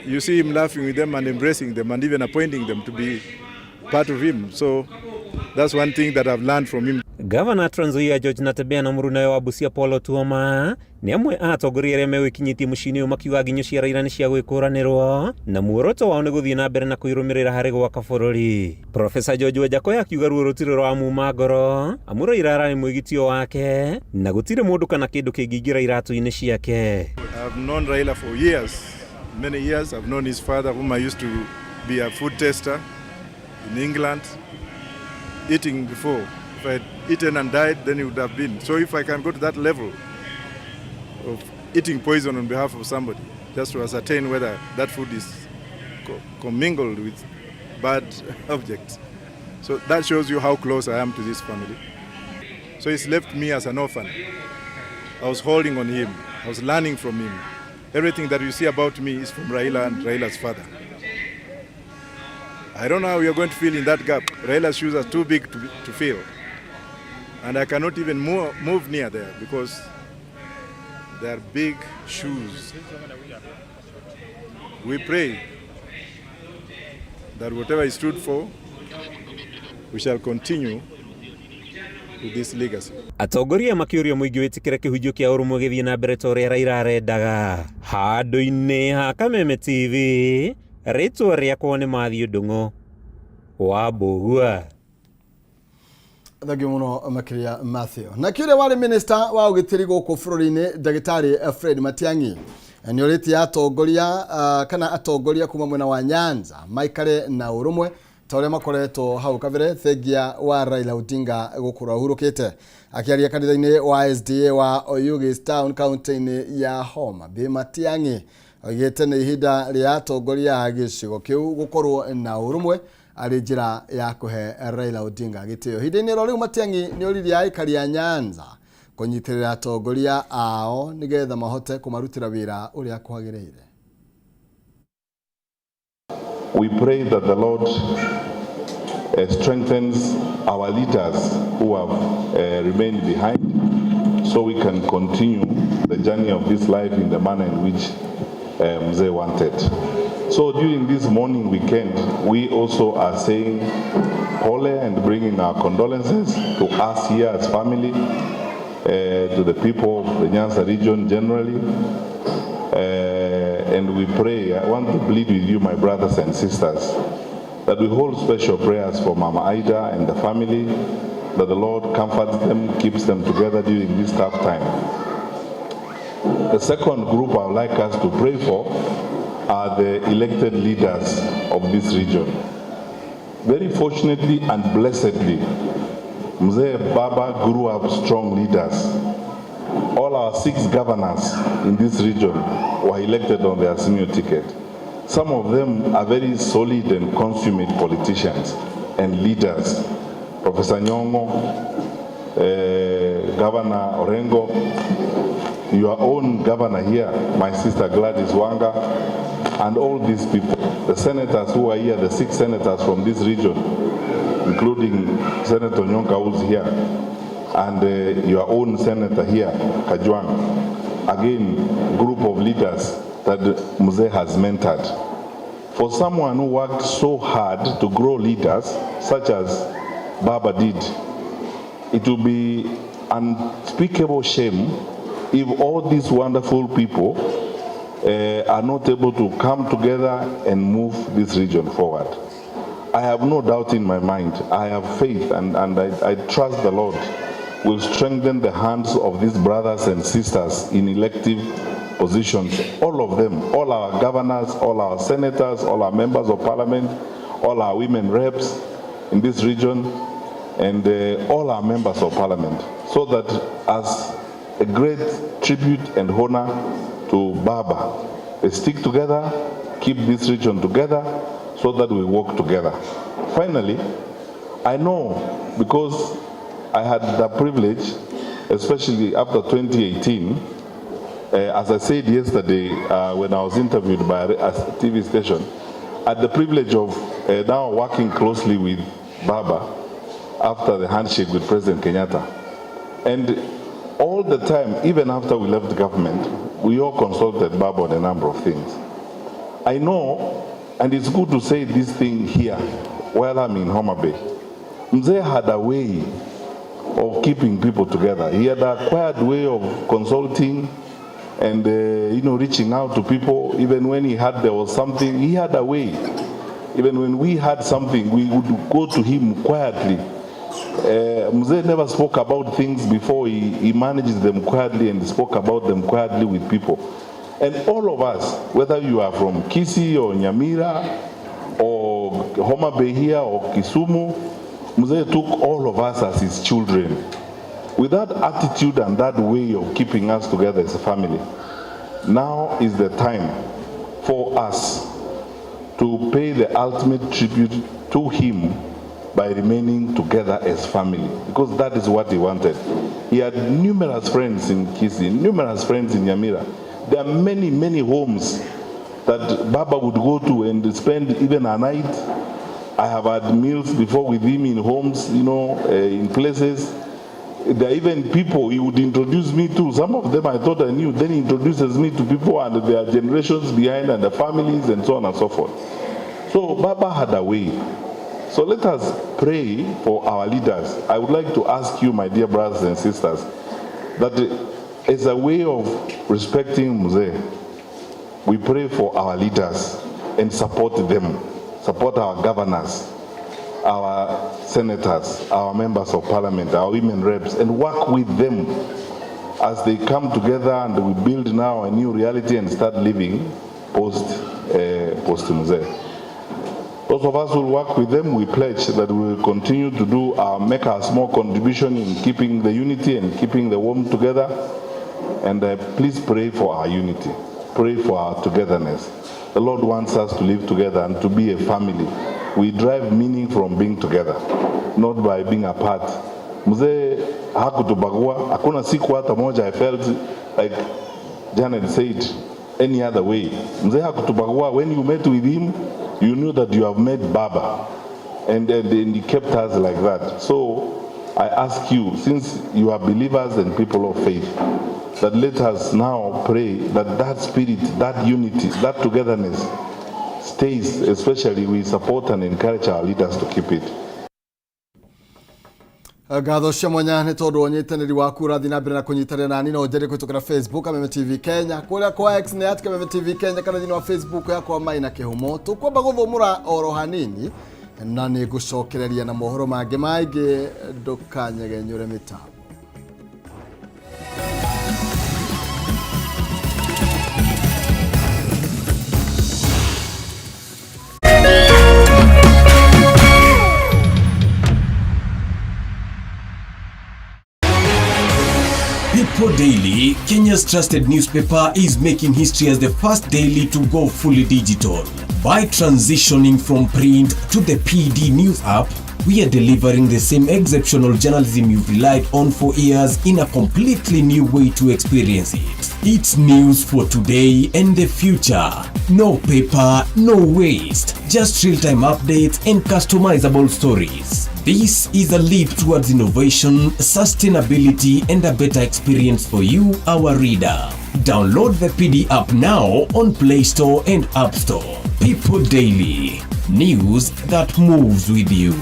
you see him laughing with them and embracing them and even appointing them to be part of him. So that's one thing that I've learned from him. Gavana Trans Nzoia George Natembeya na mũrunawe wa Busia Paul Otuoma nĩ amwe a atongoria arĩa megwĩkinyĩtie mũciĩ-inĩ ũyũ makiuga nginyo cia Raila nĩ cia gwĩkũranĩrwo na muoroto wao nĩ gũthiĩ na mbere na kũirũmĩrĩra harĩ gwaka bũrũri. Profesa George Wajackoyah akiuga ruo rũtirĩ rwamuma ngoro amu Raila ararĩ mwĩgitio wake na gũtirĩ mũndũ kana kĩndũ kĩngĩingĩra iratũ-inĩ ciake. I've known Raila for years, many years. I've known his father, whom I used to be a food tester in England, eating before. If I had eaten and died, then it would have been. So if I can go to that level of eating poison on behalf of somebody, just to ascertain whether that food is commingled with bad objects. So that shows you how close I am to this family. So he's left me as an orphan. I was holding on him. I was learning from him. Everything that you see about me is from Raila and Raila's father. I don't know how you're going to fill in that gap. Raila's shoes are too big to fill. And I cannot even move near there because they are big shoes. We pray that whatever he stood for, we shall continue with this legacy. Atongoria makĩũria mũingĩ wĩtĩkĩre kĩhunjio kĩa ũrũmwe gĩthiĩ na mbere ta ũrĩa Raila arendaga. Handũ-inĩ ha Kameme TV, rĩtwa rĩakwa nĩ Matthew Ndung'u wa Mbũgua. Thengio mũno makĩria Matthew. Na kĩũria warĩ minister wa ũgitĩri gũkũ bũrũri-inĩ ndagĩtarĩ Fred Matiang'i nĩ orĩtie atongoria kana atongoria kuma mwena wa Nyanza maikare na ũrũmwe ta ũrĩa makoretwo hau kabere thengia wa Raila Odinga gũkorwo ahurũkĩte. Akĩaria kanitha-inĩ wa SDA wa Oyugis Town kaunti-inĩ ya Homa Bay, Matiang'i oigĩte nĩ ihinda rĩa atongoria a gĩcigo kĩu gũkorwo na ũrũmwe arĩ njĩra ya kũhe Raila Odinga gĩtĩo. Ihinda-inĩ ro rĩu Matiang'i nĩ oririe aikari a Nyanza kũnyitĩrĩra atongoria ao nĩgetha mahote kũmarutĩra wĩra ũrĩa kwagĩrĩire. We pray that the Lord strengthens our leaders who have remained behind, so we can continue the journey of this life in the manner in which Mzee wanted. So during this mourning weekend, we also are saying pole and bringing our condolences to us here as family, to the people of the Nyanza region generally. And we pray, I want to plead with you, my brothers and sisters, that we hold special prayers for Mama Ida and the family, that the Lord comforts them, keeps them together during this tough time. The second group I would like us to pray for are the elected leaders of this region. Very fortunately and blessedly, Mzee Baba grew up strong leaders. All our 6 governors in this region were elected on the Azimio ticket. Some of them are very solid and consummate politicians and leaders. Professor Nyong'o, Governor Orengo, your own governor here, my sister Gladys Wanga, and all these people, the senators who are here, the 6 senators from this region, including Senator Onyonka who's here, and your own senator here, Kajwang. Again, group of leaders that Mzee has mentored. For someone who worked so hard to grow leaders, such as Baba did, it will be unspeakable shame if all these wonderful people are not able to come together and move this region forward. I have no doubt in my mind. I have faith and I trust the Lord will strengthen the hands of these brothers and sisters in elective positions, all of them, all our governors, all our senators, all our members of parliament, all our women reps in this region, and all our members of parliament, so that as a great tribute and honor to Baba, they stick together, keep this region together, so that we work together. Finally, I know, because I had the privilege, especially after 2018, as I said yesterday when I was interviewed by a TV station, I had the privilege of now working closely with Baba after the handshake with President Kenyatta. And all the time, even after we left government, we all consulted Baba on a number of things. I know, and it's good to say this thing here while I'm in Homa Bay, Mzee had a way of keeping people together. He had a quiet way of consulting and reaching out to people. Even when he had there was something, he had a way. Even when we had something, we would go to him quietly. Mzee never spoke about things before. He managed them quietly and spoke about them quietly with people. And all of us, whether you are from Kisii or Nyamira or Homa Bay here or Kisumu, Mzee took all of us as his children. With that attitude and that way of keeping us together as a family, now is the time for us to pay the ultimate tribute to him by remaining together as family, because that is what he wanted. He had numerous friends in Kisii, numerous friends in Nyamira. There are many, many homes that Baba would go to and spend even a night. I have had meals before with him in homes, in places. There are even people he would introduce me to. Some of them I thought I knew. Then he introduces me to people and their generations behind and their families and so on and so forth. So Baba had a way. So let us pray for our leaders. I would like to ask you, my dear brothers and sisters, that as a way of respecting Mzee, we pray for our leaders and support them, support our governors, our senators, our members of parliament, our women reps, and work with them as they come together and we build now a new reality and start living post Mzee. Those of us who work with them, we pledge that we will continue to make our small contribution in keeping the unity and keeping the warmth together. And please pray for our unity. Pray for our togetherness. The Lord wants us to live together and to be a family. We derive meaning from being together, not by being apart. Mzee hakutubagua, hakuna siku hata moja I felt like Janet said any other way. Mzee hakutubagua. When you met with him, you knew that you have met Baba. And he kept us like that. So I ask you, since you are believers and people of faith, that let us now pray that that spirit, that unity, that togetherness stays, especially we support and encourage our leaders to keep it. Ngatho cia mwanya nĩ tondũ wa ũnyitanĩri waku ũrathiĩ na mbere na kũnyitanĩra nani no njere kũhĩtũkĩra Facebook Kameme TV Kenya, kũrĩa kwa X nĩ at Kameme TV Kenya, kana thĩinĩ wa Facebook yakwa Maina Kĩhumo. Tũkwamba gũthũmũra oro hanini na nĩ ngũcokereria na mohoro mangĩ maingĩ, ndũkanyegenyũre mĩtambo. People Daily, Kenya's trusted newspaper, is making history as the first daily to go fully digital. By transitioning from print to the PD News app, we are delivering the same exceptional journalism you've relied on for years in a completely new way to experience it. It's news for today and the future. No paper, no waste. Just real-time updates and customizable stories. This is a leap towards innovation, sustainability, and a better experience for you, our reader. Download the PD app now on Play Store and App Store. People Daily. News that moves with you.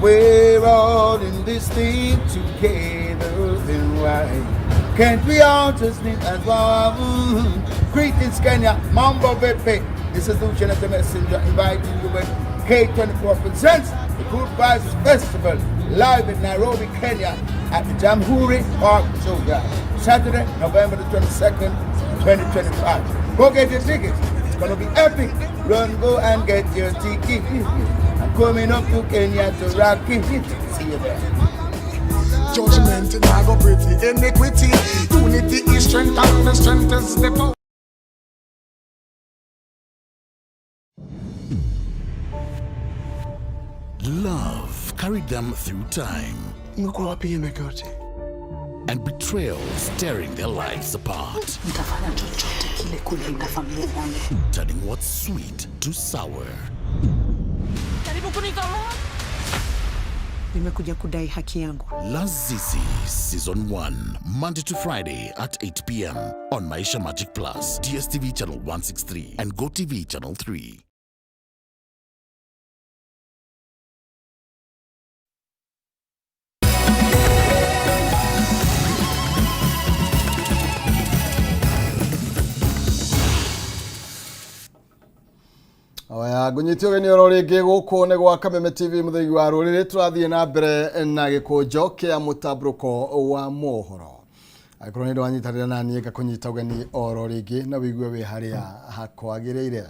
We're all in this thing together, then why can't we all just live as one? Greetings, Kenya, Mambo Vipi. This is Lucian the Messenger inviting you with K24 presents the Good Vibes Festival live in Nairobi, Kenya at the Jamhuri Park Showground. Saturday, November the 22nd, 2025. Go get your tickets. It's gonna be epic. Run, go and get your ticket. I'm coming up to Kenya to rock it. See you there. Judgment in go pretty iniquity. Unity is strength and the strength is the power. Love carried them through time. And betrayal tearing their lives apart. Nitafanya chochote kile kulinda familia yangu. Turning what's sweet to sour. Jaribu kunitoa. Nimekuja kudai haki yangu. Lazizi Season 1, Monday to Friday at 8 p.m. on Maisha Magic Plus, DSTV Channel 163 and GoTV Channel 3. Oya ngũnyite ũgeni oro rĩngĩ gũkũ nĩ gwa Kameme TV mũthegi wa rũrĩrĩ tũrathiĩ na mbere na gĩkũnjo kĩa mũtambũrũko wa mohoro. Angĩkorwo nĩ ndwanyitanĩra na niĩ ngakũnyita ũgeni oro rĩngĩ na wĩigue wĩ harĩa hakwagĩrĩire.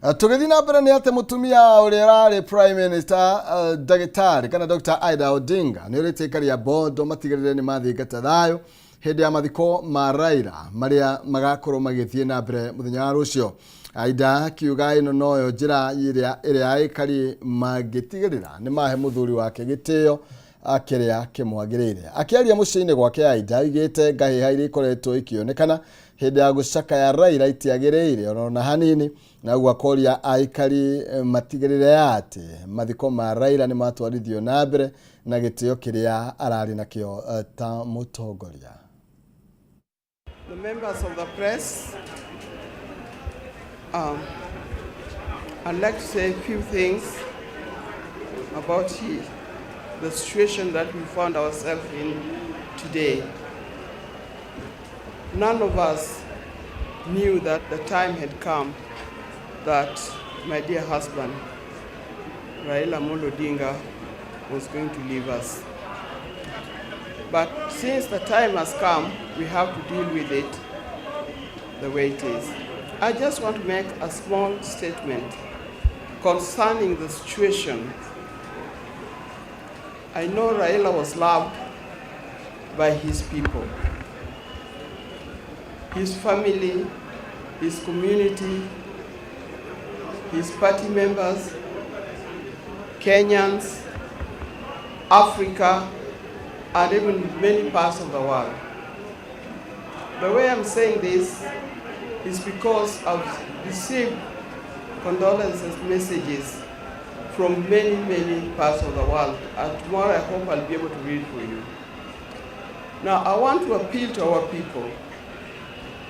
Tũgĩthiĩ na mbere nĩ atĩ mũtumia ũrĩa ũrarĩ Prime Minister ndagĩtarĩ kana Dr. Ida Odinga nĩ ũrĩtie aikari a Bondo matigĩrĩre nĩ mathingata thayũ hĩndĩ ya mathiko ma Raila marĩa magakorwo magĩthiĩ na mbere mũthenya wa rũciũ. Aida akiuga ĩno noyo njĩra ĩrĩa aikari mangĩtigĩrĩra nĩ mahe mũthuri wake gĩtĩo kĩrĩa kĩmwagĩrĩire. Akĩaria mũciĩ-inĩ gwake Aida aigĩte ngahĩha iria ikoretwo ikĩonekana hĩndĩ ya gũcakaya Raila itiagĩrĩire ona hanini, na ũguo akoria aikari matigĩrĩre atĩ mathiko ma Raila nĩ matwarithio na mbere na gĩtĩo kĩrĩa ararĩ nakĩo ta mũtongoria. The members of the press, I'd like to say a few things about the situation that we found ourselves in today. None of us knew that the time had come that my dear husband, Raila Amolo Odinga, was going to leave us. But since the time has come, we have to deal with it the way it is. I just want to make a small statement concerning the situation. I know Raila was loved by his people, his family, his community, his party members, Kenyans, Africa, and even many parts of the world. The way I'm saying this is because I've received condolences messages from many, many parts of the world. And tomorrow I hope I'll be able to read for you. Now, I want to appeal to our people.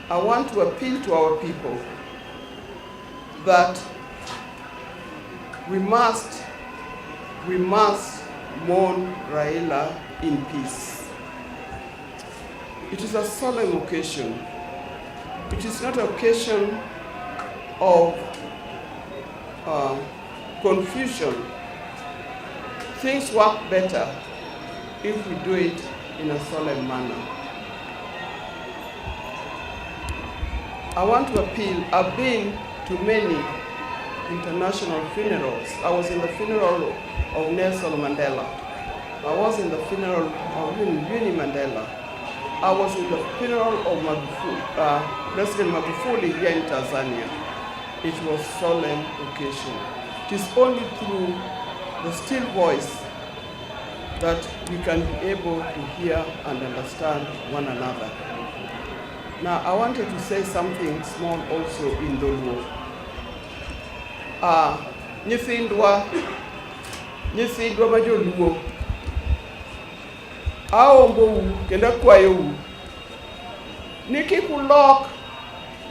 I want to appeal to our people that we must mourn Raila in peace. It is a solemn occasion. It is not an occasion of confusion. Things work better if we do it in a solemn manner. I want to appeal. I've been to many international funerals. I was in the funeral of Nelson Mandela. I was in the funeral of Winnie Mandela. I was in the funeral of Magufuli, President Magufuli here in Tanzania. It was solemn occasion. It is only through the still voice that we can be able to hear and understand one another. Now, I wanted to say something small also in Dholuo. Nyithindwa, nyithindwa ma joluo, aombou kendo akwayou ni kik ulok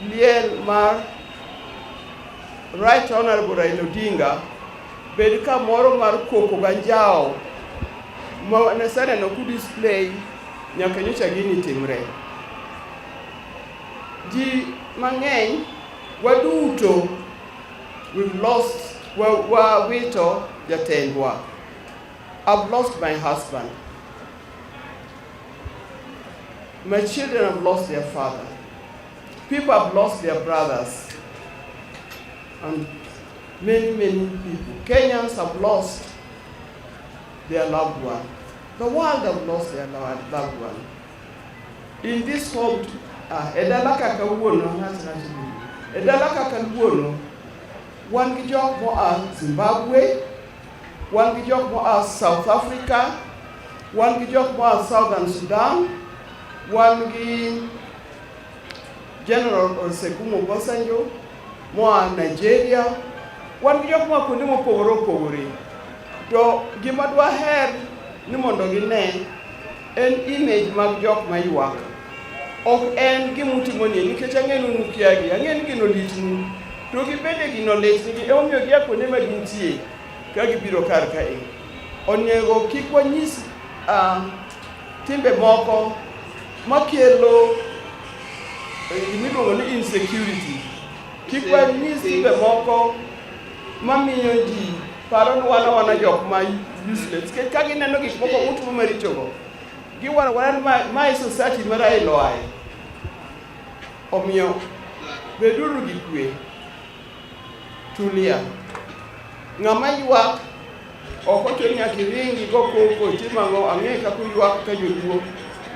liel mar Right Honorable Raila Odinga bed kamoro mar koko ganjawo ma naseneno ku display nyaka nyocha gini timre. Ji mang'eny waduto we've lost wawito jatendwa. I've lost my husband. My children have lost their father. People have lost their brothers. And many, many people. Kenyans have lost their loved one. The world have lost their loved one. In this home, e dala kaka kawuono, e dala kaka kawuono, wan gi jok moa Zimbabwe, wan gi jok moa South Africa, wan gi jok moa Southern Sudan, wan gi General Olusegun Obasanjo moa Nigeria, wan gi jok moa kuonde mopogore opogore. To gima dwaher ni mondo gine en image mag jok maywak. Ok en gima utimo ni nikech ang'e ni un ukiagi, ang'e ni gino litnu. To gibende gino litnigi, emomiyo gia kuonde ma gintie ka gibiro kar kae. Onego kik wanyis timbe moko makelo gimiluongo ni insecurity. Kik wanyis timbe moko mamiyo ji paro ni wan awana jok ma useless. Nikech ka gineno gik moko mutimo marichogo, giwaro awara ni mae society ma Raila oaye. Omiyo beduru gi kwe, tulia. Ng'ama ywak ok ochuno ni nyaka iringi go koko itim ang'o, ang'e kaka uywak ka joluo.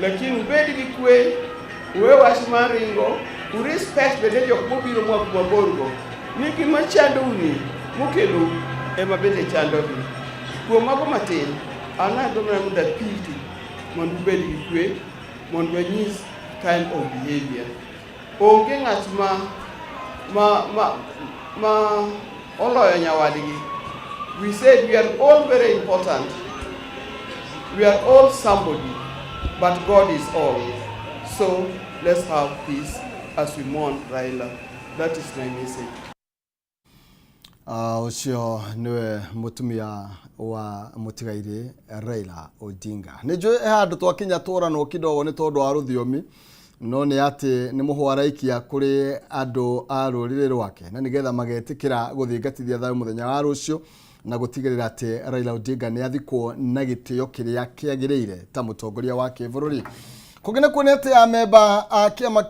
Lakini ubed gi kwe, uwe wach mar ringo, u respect bende jok mobiro moa kuma bor go. Ni gima chandou ni mokelou ema bende chandogi. Kuom mago matin, an adwa mana mondo apiti mondo ubed gi kwe, mondo wanyis kind of behavior. Onge ng'at ma oloyo nyawadgi. We said we are all very important. We are all somebody, but God is all. So let's have peace as we mourn Raila. That is my message. Ũcio nĩwe mũtumia wa mũtigairĩ Raila Odinga. Nĩ njũĩ he handũ twakinya tũranwo kidogo nĩ tondũ wa rũthiomi no nĩ atĩ nĩ mũhwa araikia kũrĩ andũ a rũrĩrĩ rwake na nĩgetha magetĩkĩra gũthingatithia thayũ mũthenya wa rũciũ na gũtigĩrĩra atĩ Raila Odinga nĩ athikwo na gĩtĩo kĩrĩa kĩagĩrĩire ta mũtongoria wa kĩbũrũri. Kũngĩ nakuo nĩ atĩ amemba a kĩama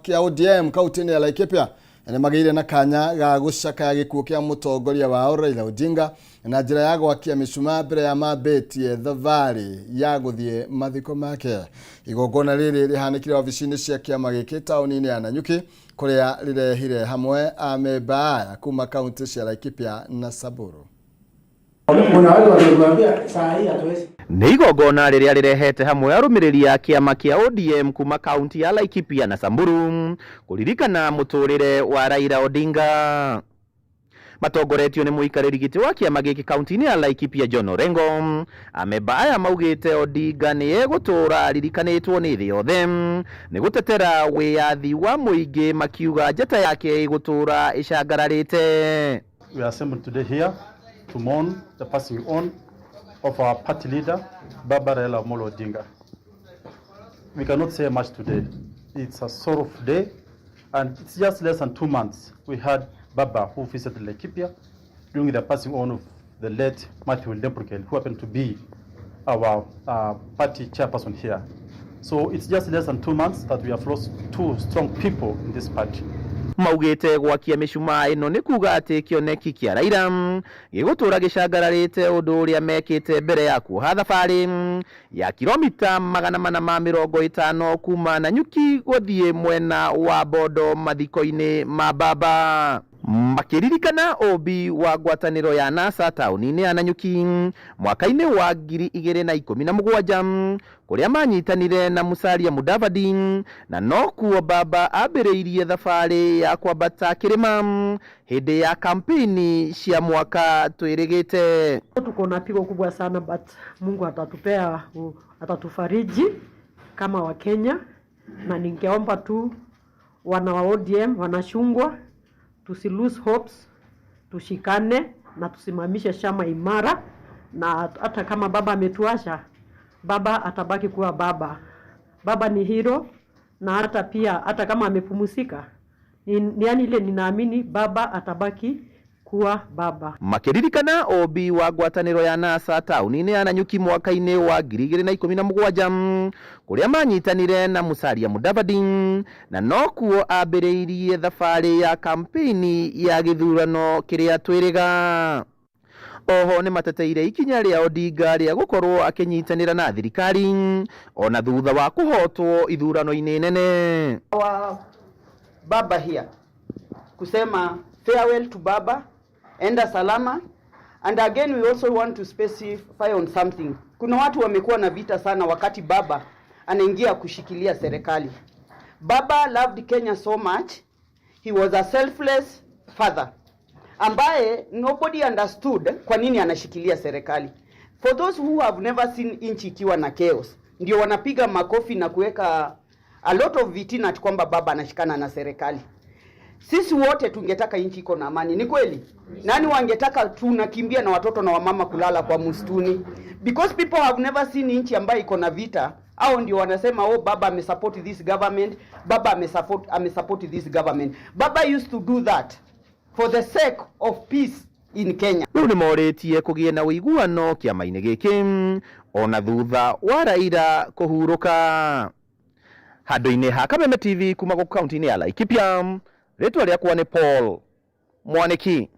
kĩa ODM kaunti-inĩ ya Laikipia nĩ magĩire na kanya ga gũcakaya gĩkuũ kĩa mũtongoria wao Raila Odinga na njĩra ya gwakia mĩcumaa mbere ya mambĩtie thabarĩ ya gũthiĩ mathiko make. Igongona rĩrĩ rĩhanĩkire wabici-inĩ cia kĩama gĩkĩ taũni-inĩ ya Nanyuki kũrĩa rĩrehire hamwe amemba aya kuma kaunti cia Laikipia na Samburu. Kuna watu walituambia saa hii hatuwezi. Nĩ igongona rĩrĩa rĩrehete hamwe arũmĩrĩri a kĩama kĩa ODM kuma kaunti ya Laikipia na Samburu kũririkana mũtũrĩre wa Raila Odinga. Matongoretio nĩ mũikarĩri gĩtĩ wa kĩama gĩkĩ kaunti-inĩ ya Laikipia John Orengo. Amemba aya maugĩte Odinga nĩ egũtũra aririkanĩtwo nĩ thĩ yothe nĩ gũtetera wĩyathi wa mũingĩ, makiuga njata yake ĩgũtũra ĩcangararĩte. We are assembled today here to mourn the passing on of our party leader, Baba Raila Amolo Odinga. We cannot say much today. It's a sorrowful day, and it's just less than 2 months we had Baba who visited Laikipia during the passing on of the late Matthew Lempurkel, who happened to be our party chairperson here. So it's just less than 2 months that we have lost two strong people in this party. Maugĩte gwakia mĩcumaa ĩno nĩ kuga atĩ kĩoneki kĩa Raila gĩgũtũra gĩcangararĩte ũndũ ũrĩa mekĩte mbere ya kuoha thabarĩ ya kilomita 450 kuma Nanyuki gũthiĩ mwena wa Bondo mathiko-inĩ ma baba. Makĩririkana ũmbi wa ngwatanĩro ya NASA taũni-inĩ ya Nanyuki mwaka-inĩ wa 2017 kũrĩa manyitanire na Musalia Mudavadi, na nokuo baba ambĩrĩirie thabarĩ ya kwambata kĩrĩma hĩndĩ ya kampeni cia mwaka twĩrĩgĩte. Tuko na pigo kubwa sana, but Mungu atatupea, atatufariji kama Wakenya, na ningeomba tu wana wa ODM wanachungwa, tusi lose hopes, tushikane na tusimamishe chama imara, na hata kama baba ametuacha, baba atabaki kuwa baba. Baba ni hero, na hata pia hata kama amepumzika, ni yani ile ninaamini baba atabaki kuwa baba. Makĩririkana ũmbi wa ngwatanĩro ya NASA taũni-inĩ ya Nanyuki mwaka-inĩ wa 2017 kũrĩa manyitanire na Musalia Mudavadi, na nokuo ambĩrĩirie thabarĩ ya kampeni ya gĩthurano kĩrĩa twĩrĩga. Oho nĩ mateteire ikinya rĩa Odinga rĩa gũkorwo akĩnyitanĩra na thirikari ona thutha wa kũhotwo ithurano-inĩ nene. Our baba here kusema farewell to baba, enda salama. And again we also want to specify on something. Kuna watu wamekuwa na vita sana wakati baba anaingia kushikilia serikali. Baba loved Kenya so much. He was a selfless father ambaye nobody understood kwa nini anashikilia serikali. For those who have never seen nchi ikiwa na chaos, ndio wanapiga makofi na kuweka a lot of vitina ati kwamba baba anashikana na serikali. Sisi wote tungetaka nchi iko na amani, ni kweli? Nani wangetaka tunakimbia na watoto na wamama kulala kwa msituni? Because people have never seen nchi ambayo iko na vita. Au ndio wanasema, oh, baba amesupport this government, baba amesupport this government. Baba used to do that for the sake of peace in Kenya. Rĩu nĩ morĩtie kũgĩe na ũiguano kĩama-inĩ gĩkĩ ona thutha wa Raila kũhurũka. Handũ-inĩ ha Kameme TV kuma gũkũ kaunti-inĩ ya Laikipia, rĩtwa rĩakwa nĩ Paul Mwaniki.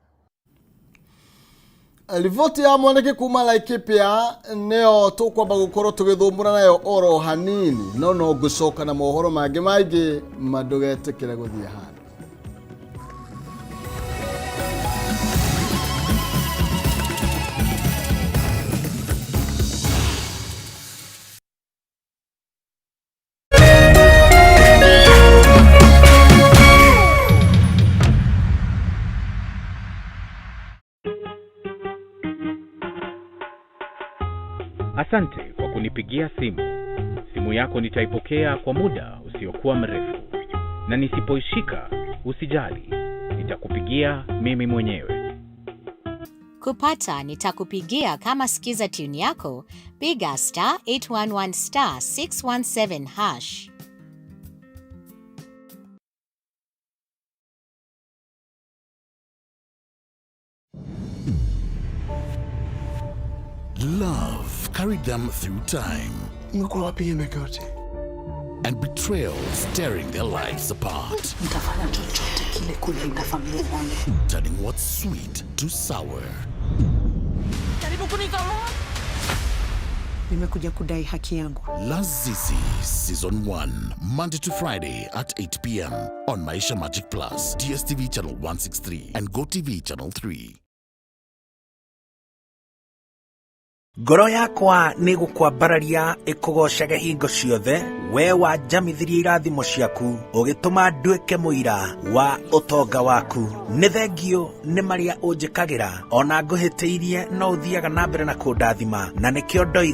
Riboti ya Mwaniki kuma Laikipia nĩyo tũkwamba gũkorwo tũgĩthũmbũra nayo oro hanini, no no ngũcoka na mohoro mangĩ maingĩ ma ndũgetĩkĩre gũthiĩ handũ. Asante kwa kunipigia simu. Simu yako nitaipokea kwa muda usiokuwa mrefu, na nisipoishika usijali, nitakupigia mimi mwenyewe. Kupata nitakupigia kama skiza tune yako, piga star 811 star 617 hash. Love carried them through time. And betrayals tearing their lives apart. Nitafanya chochote kile kulinda familia yangu. Turning what's sweet to sour. Jaribu kunitomoa. Nimekuja kudai haki yangu. Lazizi Season 1, Monday to Friday at 8 p.m. on Maisha Magic Plus, DSTV Channel 163 and GoTV Channel 3. Ngoro yakwa nĩ gũkwambararia ĩkũgocage hingo ciothe, we wanjamithirie irathimo ciaku, ũgĩtũma nduĩke mũira wa ũtonga waku. Nĩ thengio nĩ marĩa ũnjĩkagĩra, ona ngũhĩtĩirie no ũthiaga na mbere na kũndathima, na nĩkĩo ndoiga.